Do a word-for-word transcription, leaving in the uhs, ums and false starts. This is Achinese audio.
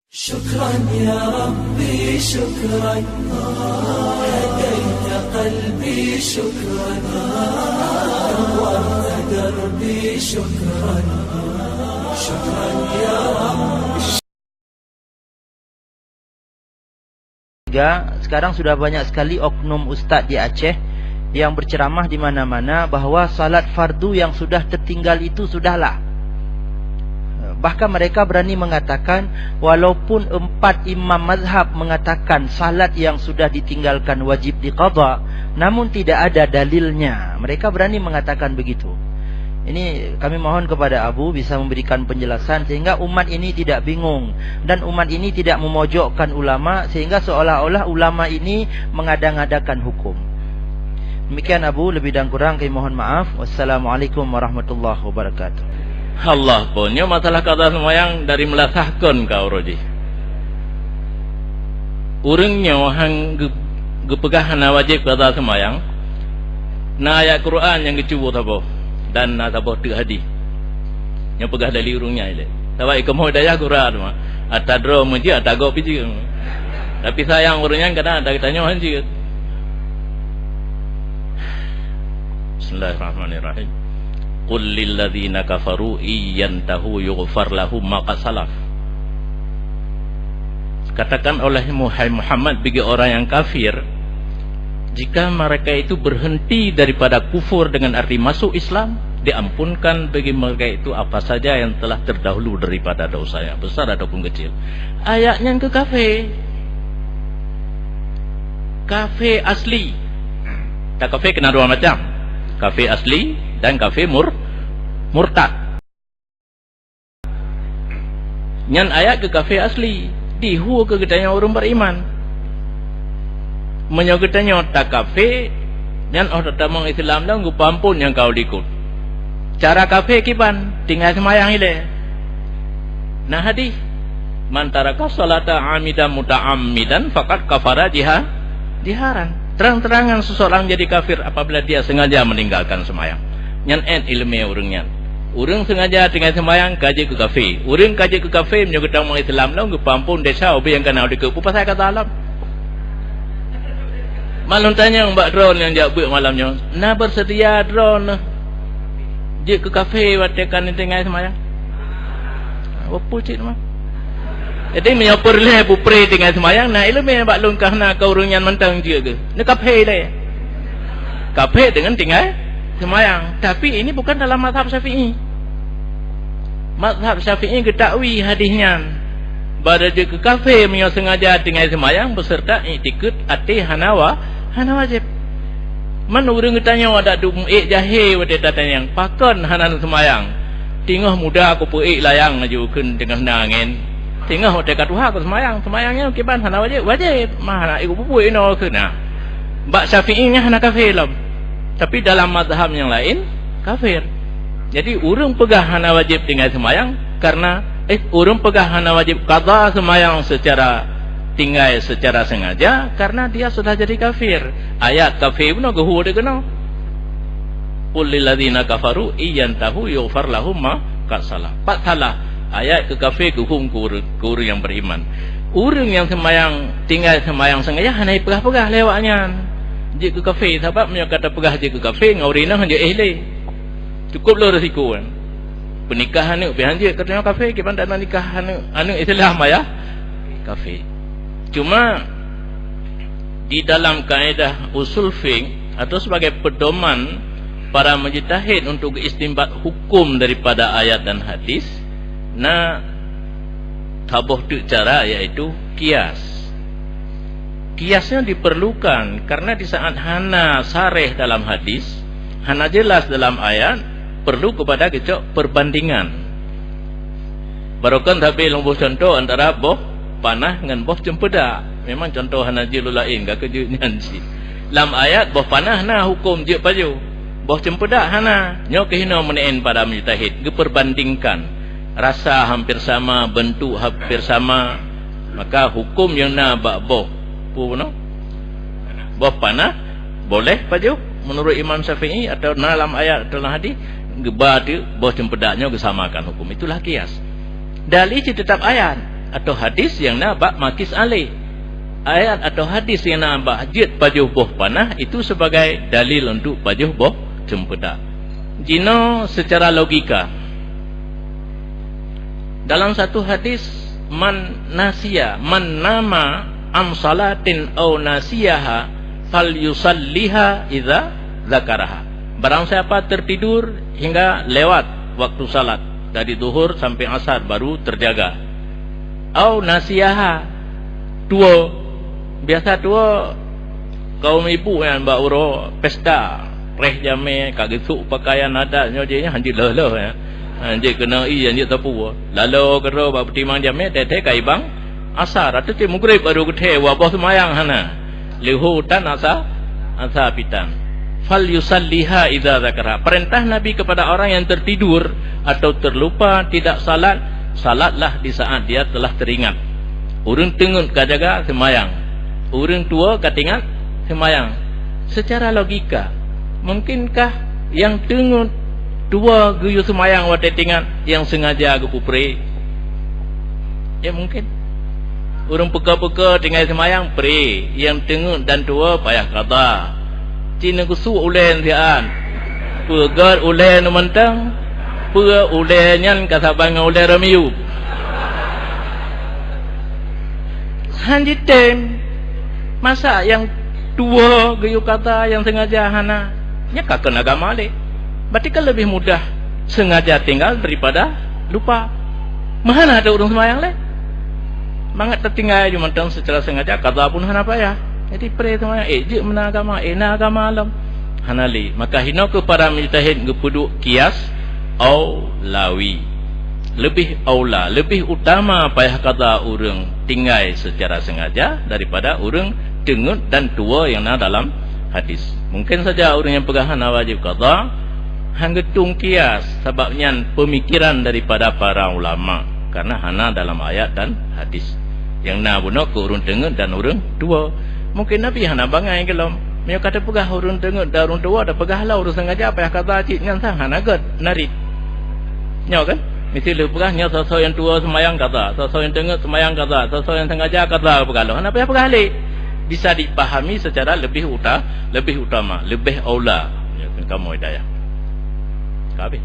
شكرا يا ربي، شكرا. هديت قلبي، شكرا. نورت دربي، شكرا. شكرا يا رب. Sekarang sudah banyak sekali oknum ustaz di Aceh yang berceramah di mana-mana bahwa salat fardu yang sudah tertinggal itu sudahlah. Bahkan mereka berani mengatakan, walaupun empat imam mazhab mengatakan salat yang sudah ditinggalkan wajib diqadha, namun tidak ada dalilnya. Mereka berani mengatakan begitu. Ini kami mohon kepada Abu bisa memberikan penjelasan sehingga umat ini tidak bingung dan umat ini tidak memojokkan ulama sehingga seolah-olah ulama ini mengada-ngadakan hukum. Demikian Abu, lebih dan kurang kami mohon maaf. Wassalamualaikum warahmatullahi wabarakatuh. Allah pun, nyoe masalah qadha seumayang dari meulasah kon ka uroe jih. Ureuëng nyoe han geu-, geupeugah hana wajéb qadha seumayang, na ayat Quran nyang geucuboh saboh dan na saboh teuk hadis. Nyoe peugah dari ureuëng nyan ilée. Sabab ikomoh dayah gura teuma. Ata droe meujeuet, ata gob pi jeuet. Tapi sayang ureuëng nyan kadang ata geutanyoe han jeuet. Bismillahirrahmanirrahim. Qul lilladzina kafaru in yantahu yughfar lahum ma qad salaf. Katakan olehmu, hai Muhammad, bagi orang yang kafir, jika mereka itu berhenti daripada kufur dengan arti masuk Islam, diampunkan bagi mereka itu apa saja yang telah terdahulu daripada dosa yang besar ataupun kecil. Ayat nyan keu kafé. Kafé asli. Takafé keunan dua macam. Kafé asli dan kafé mur-, murtad. Nyan ayat keu kafé asli, dihue keu geutanyoe ureuëng beriman. Meunyoe geutanyoe takafé, nyan óh tatamong Islam lom geupeuamphon nyang ka u likot. Cara kafé kiban, tinggai seumayang ilée. Na hadis, "Man taraka sholata amidan muta'ammidan faqad kafara jiha-, jiharan." Terang-terangan seseorang jadi kafir apabila dia sengaja meninggalkan sembahyang. Nyan ét iéleumé ureuëng nyan. Ureuëng sengaja tinggai sembahyang ka jeuet keu kafé. Ureuëng ka jeuet keu kafé meunyoe geutamong Islam lom geupeuamphon desya ubé nyang ka na u likot. Peue pasai ka talam? Malôn tanyong bak droeneuh nyang jak beuet malam nyoe, na beuseudia droeneuh jeuet keu kafé watée ka neutinggai seumayang? Beupeu cit mah. Jadi meunyoe peureulée beupré tinggai seumayang, na iéleumé bak lôn ka hana keu ureuëng nyan mantong jeuet geuh. Neukafé lé. Kafé deungon tinggai seumayang. Tapi ini bukan dalam mazhab Syafi'i. Mazhab Syafi'i geutakwi hadis nyan. Bada jeuet keu kafé meunyoe sengaja tinggai seumayang beuseurta iktikeuet até hana wa-, hana wajéb. Man ureuëng geutanyoe adak dum ék jahé watée tatanyong, pakon hana neuseumayang? Teungoh muda kupeuék layang laju kheun teungoh na angén. Teungoh watée ka tuha kuseumayang, seumayang nyoe kiban hana wajéb, wajéb. Mah hana ék kupubuet inoe kheun na. Bak Syafi'i nyan hana kafé lom. Tapi dalam mazhab nyang laén, kafir. Jadi, ureuëng peugah hana wajéb tinggai seumayang karena, eh, ureuëng peugah hana wajéb qadha seumayang secara tinggai secara sengaja karena dia sudah jadi kafir. Ayat kafé bunoe geuhue deh keunoe. Qul lilladzina kafaru in yantahu yughfar lahum ma qad salaf. Pat salah. Ayat keu kafé geuhue keu ureuëng, keu ureuëng nyang beriman. Ureuëng nyang seumayang, tinggai seumayang sengaja hana jipeugah-peugah lé awaknyan. Jeuet keu kafé, sabab meunyoe ka tapeugah jeuet keu kafé, ngon ureuëng inong han jeuet éh lé. Cukup lom risiko kan. Peunikah aneuëk pih han jeuet, katanya kafé, kiban dak na nikah aneuëk, aneuëk Islam ayah kafé. Cuma di dalam kaedah usul fiqh atau sebagai pedoman para mujtahid untuk istinbat hukum daripada ayat dan hadis, na saboh teuk cara, yaitu kias. Kiasnya diperlukan karena di saat hana sareh dalam hadis, hana jelas dalam ayat, perlu kepada geucok perbandingan. Barokon sabe lôn boh contoh antara boh panah ngon boh ceumpeudak. Memang contoh hana jeuet lôn laén, ka keuh jeuet nyan cit. Lam ayat boh panah na huköm jeuet pajoh. Boh ceumpeudak hana. Nyoe keuh hinoe meuneuén para mujtahid geuperbandingkan. Rasa hampir sama, bentuk hampir sama, maka huköm nyang na bak boh, peue bunoe? Boh panah boleh pajoh meunurot Imam Syafi'i, atau na lam ayat atau lam hadis, geuba teuk boh ceumpeudak nyoe geusamakan huköm. Itulah kias. Dalil cit teutap ayat. Atau hadis nyang na bak makis aleh. Ayat atau hadis nyang na bak jeuet pajoh boh panah itu sebagai dalil untuk pajoh boh ceumpeudak. Jinoe secara logika. Dalam satu hadis, "Man nasiya, man nama am salatin au nasiyaha, falyusalliha idza zakaraha." Barang siapa tertidur hingga lewat waktu salat, dari zuhur sampai asar baru terjaga. Au nasiyaha, tuwo. Biasa tuwo kaum ibu nyan bak uroe pesta, preh jamé, ka geusok pakaian adat nyoe jih nyan, hanjeuet lheueh-lheueh nyan. Hanjeuet keunoe ie, hanjeuet sapeue. Laloe keudroe bak peutimang jamé, teuntèe ka ibang asar, ateueh cit mugreb baru geuthèe, wah boh seumayang hana. Leuho tan asa, asa pitan. "Falyusalliha idza dzakaraha." Perintah Nabi kepada orang yang tertidur atau terlupa tidak salat, salatlah di saat dia telah teringat. Ureuëng teungeut ka jaga seumayang. Ureuëng tuwo ka teuingat seumayang. Secara logika, mungkinkah nyang teungeut tuwo geuyue seumayang watèe teuingat nyang sengaja geupeupreh? Ya, mungkin. Ureuëng peuko-peuko tinggai seumayang, preh, nyang teungeut dan tuwo payah qadha. Cit neugeusu ulèe siat. Peugöt ulèe nyoe mantong, peue ulèe nyan ka saban ngon ulèe Romeo. Han jitem. Masa nyang tuwo geuyue qadha, nyang sengaja hana? Nyan ka kheun agama lé. Berarti kan lebih mudah sengaja tinggal daripada lupa. Meuhana teu ureuëng seumayang lé. Mangat teutinggai jih mantong secara sengaja, qadha pun hana payah. Jadi preh seumayang, eh, jeuet meunan agama, eh, na agama lom. Hana lé. Maka hinoe keuh para mujtahid geupeuduek kias aulawi. Lebih aula, lebih utama payah qadha ureuëng tinggai secara sengaja daripada ureuëng teungeut dan tuwo nyang na dalam hadis. Mungkin saja ureuëng nyang peugah hana wajéb qadha, han geutueng kias, sabab nyan peumikiran daripada para ulama, karena hana dalam ayat dan hadis. Nyang na bunoe keu ureuëng teungeut dan ureuëng tuwo. Mungkin Nabi hana bangai keulom. Meunyoe ka teupeugah ureuëng teungeut dan ureuëng tuwo, teupeugah lah ureuëng sengaja payah qadha cit, nyan sang hana gét narit. Nyoe kan? Mesti lheueh peugah nyoe soe-soe nyang tuwo seumayang qadha, soe-soe nyang teungeut seumayang qadha, soe-soe nyang sengaja qadha, peugah lom. Hana payah peugah lé. Bisa dipahami secara lebih uta-, lebih utama, lebih aula. Ya, kamoe hidayah. Ka habéh.